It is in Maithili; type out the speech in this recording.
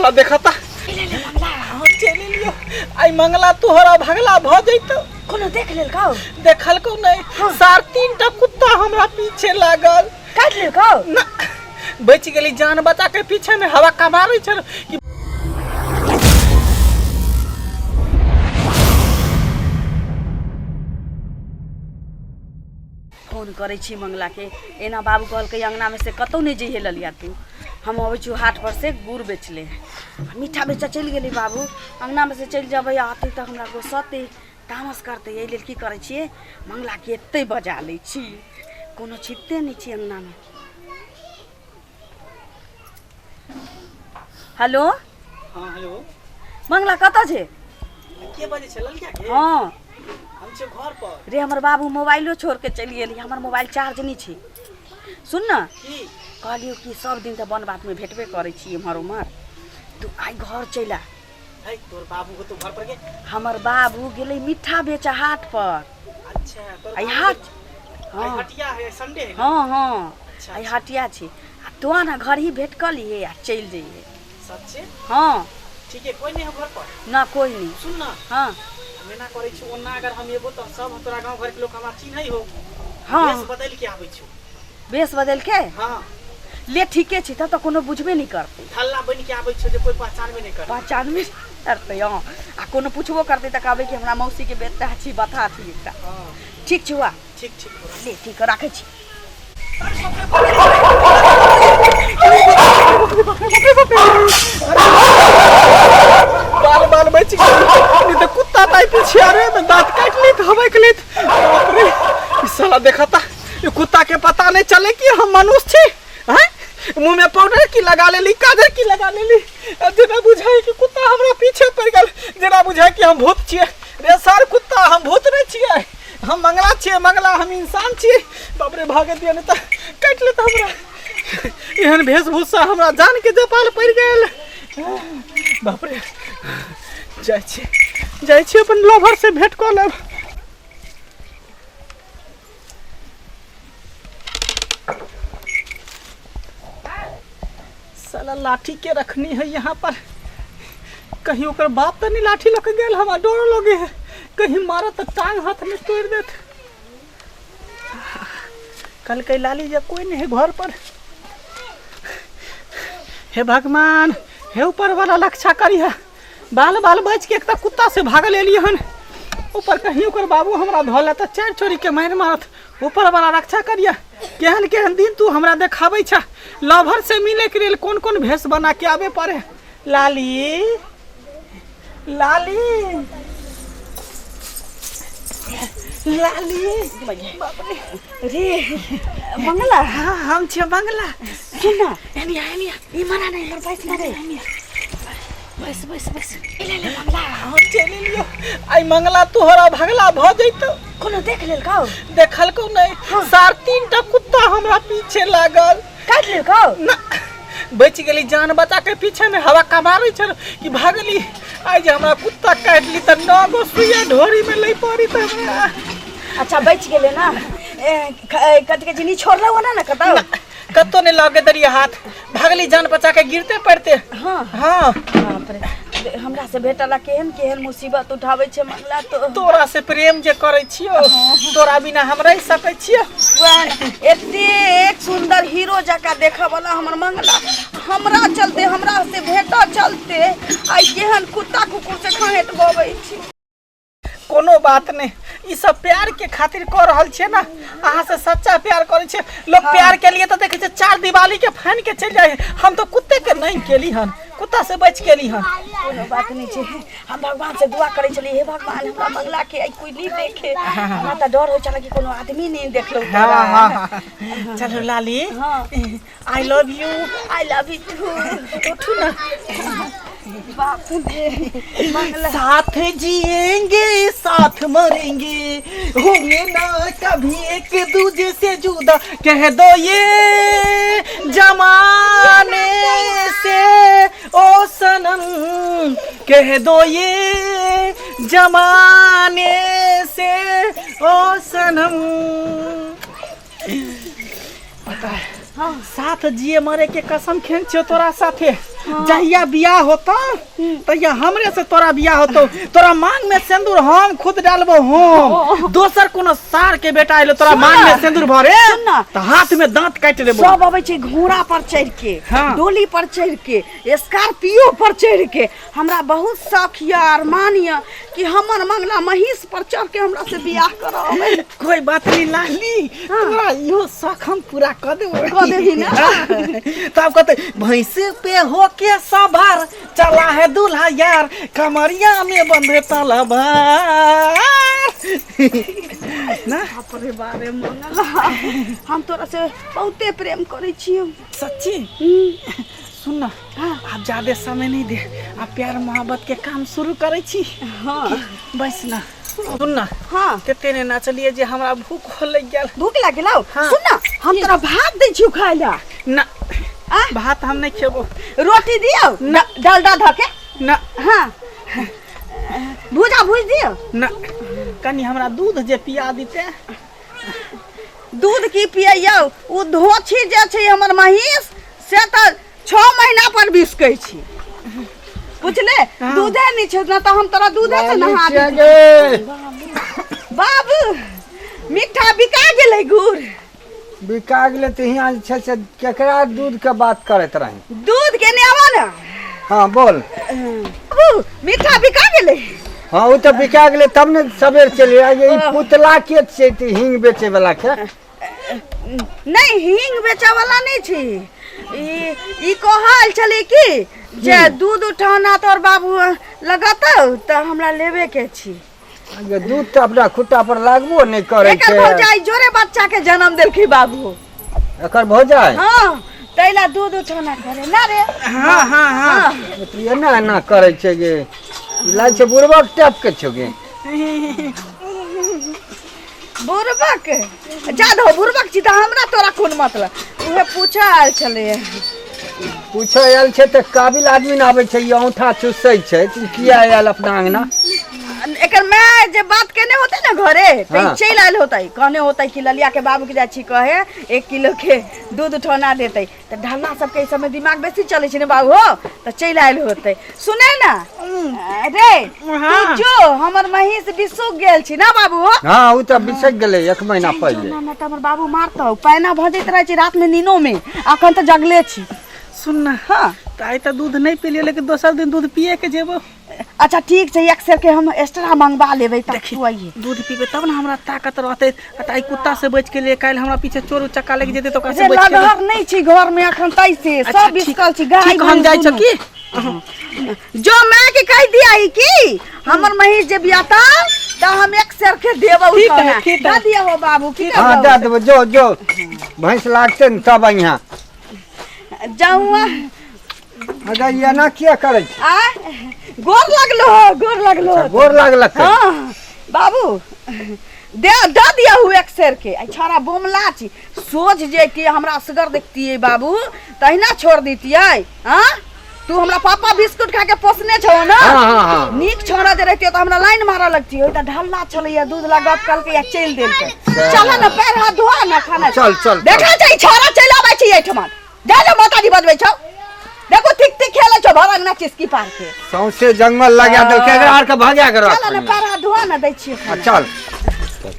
साला देखता। ले ले मंगला। हाँ, चलि लियो। आई मंगला तोहरा भगला भ जैतो। कोनो देख लेलकौ? देखलकौ नहीं। हाँ। सार तीन टा कुत्ता हमरा पीछे लागल। काटि लेलकौ? ना, बचि गेली जान बचा के। पीछे में हवा कमाबै छल कि फोन करै छी मंगलाके। एना बाबू कहलकै अङ्गनामे से कतहु नहि जइहे ललिया तू, हम अबै छी हाट पर से गुड़ बेचले, मीठा बेचऽ चलि गेलै बाबू। अङ्गनामे से चलि जेबै, अतै तऽ हमरा गोसतै, तामस करतै। एहि लेल की करै छियै, मंगलाके एतै बजा लै छी, कोनो छिपते नहि छी अङ्गनामे। हेलो। हाँ, हेलो। मंगला, कतऽ छै? के बजै छै, ललिया के? हाँ। हम छियै घर पर। रे, हमर बाबू मोबाइलो छोड़ के चलि गेली, हमर मोबाइल चार्ज नहि छै। सुन ने। की? कहलियौ कि सब दिन तऽ वन बातमे भेटबे करै छी एम्हर ओम्हर, तू आइ घर चलि आ। है, तोर बाबू को तो घर पर के? हमर बाबू गेलै मिठ्ठा बेचऽ हाट पर। अच्छा, तोर आइ बाबू हाट आइ हँ। हटिया है, संडे है ना? हँ। अच्छा। आइ अच्छा। हटिया छै, आ तो ने घर ही भेट कऽ लिहे आ चलि जइहे। सच्चे? हँ। ठीक है, कोई नहीं है घर पर? ना, कोई नहीं। सुन ना। हँ। हम एना करै छी, ओना अगर हम एबो तऽ सब तोरा गाँव घर के लोग हमरा चिन्है हो। हँ। भेष बदलि के आबै छी। बेस बदलि के? हँ। ले, ठीके छै, तब तऽ कोनो बुझबे नहि करतै। हल्ला बनि के आबै छियौ जे कोई पहचानबे नहि करतै। पहचानबे नहि करतै। हँ, आ कोनो पुछबो करतै तऽ कहबै कि हमरा मौसीके बेटा छी, बता छी एकटा। हँ। ठीक छौ आ। ठीक ठीक। ले, ठीक, राखै छी। बाल बाल बचि गेल, नहीं तऽ कुत्ता ताई पीछे आरे में दांत काटि लेत, हबक लेत। बाप रे, ई साला देखता, ई कुत्ता के पता नहीं चले कि हम मनुष्य छी। हैं, मुंह में पाउडर की लगा लेली, काजर की लगा लेली, आ जेना बुझाई कि कुत्ता हमरा पीछे पड़ गेल, जेना बुझाई कि हम भूत छियै। रे सार कुत्ता, हम भूत नहीं छियै, हम मंगला छियै, मंगला, हम इंसान छियै। बाप रे, भागे दिया, नहीं तऽ काटि लेत हमरा। एहन वेशभूषा हमरा जान के जपाल पड़ि गेल। बाप रे, जाइ छी, जाइ छी, अपन लवर से भेंट कऽ लेब। साला लाठी के रखनी है यहाँ पर, कहीं ओकर बाप तऽ नहीं लाठी लऽ के गेल। हमरा डर लगे है, कहीं मारत तऽ टांग हाथ में तोड़ि देत। कल के लाली जब कोई नहीं है घर पर। हे भगवान, हे ऊपर वाला, रक्षा करी है। बाल बाल बच के एक तऽ कुत्ता से भागल एलियै हन, ऊपर कहीं ओकर बाबू हमरा धऽ लेत तऽ चारि चोरी के मारि मारत। ऊपर वाला, रक्षा करिए। केहन केहन दिन तू हमरा देखाबै छह। लवर से मिले के लेल कोन कोन भेष बना के आबे पड़े। लाली, लाली, लाली, बाप रे। रे मंगला। हाँ, हम छियै मंगला। सुन ना। एनी आ, एनी आ। ई मना नहीं, इमहर बैस ना रे, बैस बैस बैस। ले ले मंगला। हाँ, चलि लियो। आई मंगला तोहरा भगला भ जैतो। कोनो देख लेलकौ? देखलकौ नहीं। हाँ। सार तीन टा कुत्ता हमरा पीछे लागल। काटि लेलकौ? ना, बचि गेली जान बचा के। पीछे में हवा कमाबै छल कि भागली। आइ जे हमरा कुत्ता काटि ली तऽ 9 गो सुइया ढोरी में लै पड़ी तऽ हमरा। अच्छा, बचि गेलै ना। ए, कथी कहै छै, नी छोड़लौ ना ने कतौ? कतौ नहि लगे देलियै हाथ, भागली जान बचा के गिरते पड़ते। हाँ। हाँ। बाप रे, हमरा से भेटला केहन केहन मुसीबत उठाबै छै मंगला तो। तोरा से प्रेम जे करै छियौ, तोरा बिना हम रहि सकै छियौ? वएह ने, एतेक सुंदर हीरो जकाँ देखऽ वाला हमर मंगला हमरा चलते, हमरा से भेटऽ चलते आइ केहन कुत्ता कुकुर से खहेट बबै छै। कोनो बात नहि, ई सब प्यार के खातिर कऽ रहल छियै ने, अहाँ से सच्चा प्यार करै छियै। लोग प्यार के लिए तऽ देखै छै चार दिवाली के फानि के चलि जाइ है, हम तऽ कुत्ते के नहीं केली हन, कुत्ता से बचि गेली हन। कोनो बात नहीं छै। हम भगवान से दुआ करै छलियै, हे भगवान, हमरा मंगला के आइ कोई नहीं देखे। हमरा तऽ डर होइ छलै कि कोनो आदमी नहीं देखलो। हाँ हाँ हाँ, चलो लाली। हाँ। I love you. I love you too. उठू ना। बाप रे मंगला। साथ जिएंगे, साथ मरेंगे, होंगे ना कभी एक दूजे से जुदा, कह दो ये जमाने से ओ सनम, कह दो ये जमाने से ओ सनम। पता है? हाँ। साथ जिए मरे के कसम खेन छियो तोरा साथे। जहिया बियाह होता तहिया हमरे से तोरा बियाह होतो। तोरा मांग में सिंदूर हम खुद डालबो। हम दोसर कोनो सार के बेटा आइलो तोरा सुन मांग ना। में सिंदूर भरे सुन ना। त हाथ में दांत काट लेबो। सब अबै छै घोड़ा पर चढ़ के, हाँ। डोली पर चढ़ के, स्कॉर्पियो पर चढ़ के। हमरा बहुत शौक यऽ, अरमान यऽ कि हमर मंगला महीष पर चढ़ के हमरा से बियाह करब। कोई बात नहीं लाली, तोरा इहो शौक हम पूरा कर देबो। कऽ देबही ना? तब कहते भैंसे पे होके सवार चला है दूल्हा यार, कमरिया में बंधे तलवार ना। बाप रे बाप रे मंगला, हम तोरा से बहुते प्रेम करै छियौ। सच्ची? सुन ना, आब ज्यादा समय नहीं दे, आब प्यार मोहब्बत के काम शुरू करै छी। हाँ। बस ना, सुन ना। हाँ। तेते ने नाचलिए जे हमरा भूख हो लग गेल। भूख लागि गेलौ? हाँ। सुन ना, हम तोरा भात दै छियौ खाइ ला। ना। आ? भात हम नहीं खेबो। रोटी दियौ? ना। डालडा धऽ के? ना। हाँ, भूजा भूज दियौ? ना, कनी हमरा दूध जे पिया दिते। दूध की पियैयौ? ओ धोछी जे छै हमर महींस, से तऽ 6 महीना पर बिसकै छी, बुझले? हाँ। दूधे नहि छै ना तऽ हम तोरा दूधे से नहा छियै देतियौ। गे। बाबू, मिठ्ठा बिका गेलै गुड़। बिका गेलै तऽ हियाँ जे छै से केकरा दूध के बात करैत रही? दूध के नहि आबऽ ने। हाँ, बोल। बाबू, मिठ्ठा बिका गेलै। हाँ, ओ तऽ बिका गेलै तब ने सबेर चलि आइ। ई पुतला के छियै तऽ हींग बेचै वाला के? नहि, हींग बेचऽ वाला नहि छी। ई ई कहल छलै कि जे दूध उठौना तोर बाबू लगतौ तऽ हमरा लेबे के छी। गे, दूध तऽ अपना खुट्टा पर लागबो नहि करै एकर छै। भौजाई जोरे बच्चा के जन्म देलखी बाबू। एकर भौजाई? हाँ, तै ला दूध उठौना करे ना रे। हाँ हाँ हाँ। हाँ। तऽ एना एना करै छै गे, ई लागै छै बुड़बक टाइप के छौ गे। बुड़बक जा दहो, बुड़बक छी तऽ हमरा तोरा कोन मतलब? उहे पूछऽ आयल छलै। पूछऽ आयल छै तऽ काबिल आदमी ने आबै छै। ई औंठा चूसै छै तऽ ई किया आयल अपना अंगना? एकर माय जे बात केने होते ने घरे तऽ ई चलि आयल होते, कहने होते कि ललिया के बाबू के जाइ छी कहे, 1 किलो के दूध उठौना देते। तऽ ढल्ला सबके एहि सबमे दिमाग बेसी चलै छै ने बाबू हो, तऽ चलि आयल होते। सुने ना रे, तू जो, हमर महींस बिसुक गेल छी ना बाबू हो। हाँ, ओ तऽ बिसक गेलै एक महीना चलि जो। पहिले। ना, ना तऽ हमर बाबू मारतौ। पैना भजैत रहै छै रातमे नीनो मे, अखन तऽ जगले छी। सुन ना। हाँ। तऽ आइ तऽ दूध नहीं पिलियो, लेकिन दोसर दिन दूध पिए के जेबो। अच्छा, ठीक छै, एक सेर के हम एक्स्ट्रा मंगवा लेबै तब तू आइए। दूध पीबे तब ने हमरा ताकत रहतै। आ तऽ आइ कुत्ता से बच के लिए, काल्हि हमरा पीछे चोर उचक्का लागि जेतै तऽ ओकरा से रे बच के लगहर नहि छी घर में अखन तै से अच्छा, सब बिसकल छी गाय ठीक, हम भैंस जाइ छौ। दुनू। की? जो माय के कहि दिया ही कि हमर महीष जे बियाता तऽ हम एक सेर के देबौ। ठीक है, उठौना। ठीक है। दऽ दिया हो बाबू की। हाँ, दए देबो। जो जो, भैंस लागतै ने तब अइहाँ। जाऊँ? अच्छा, ई एना किया करै छै? आ गोर लगलो हो, गोर लगलो। अच्छा, गोर लागलक? हाँ बाबू, दे दऽ दिया हूँ एक सेर के। आ छौड़ा बोमला छी, सोझ जैतियै, हमरा असगर देखतियै बाबू, तहिना छोड़ दितियै। हाँ, तू हमरा पापा बिस्कुट खा के पोसने छौ ना? हाँ हाँ हाँ नीक छौड़ा जे रहतियै तऽ हमरा लाइन मारऽ लगतियै। तऽ ढल्ला छलैया, दूध ला गप कहलकै आ चलि देलकै। चल ने, पैर हाथ धोआ ने, खाना। चल, चल। देखै छै, छौड़ा चलि आबै छै एहिठमा। जा जा, माताजी बजबै छौ। देखो, थिक थिक खेलै छौ भर अंगना चिस्की पार के। सौंसे जंगल लगा देलकै। एकरा आरके भगा के चल ने, रख। पैर हाथ धोआ ने, दै छियै आ, खाना। चल।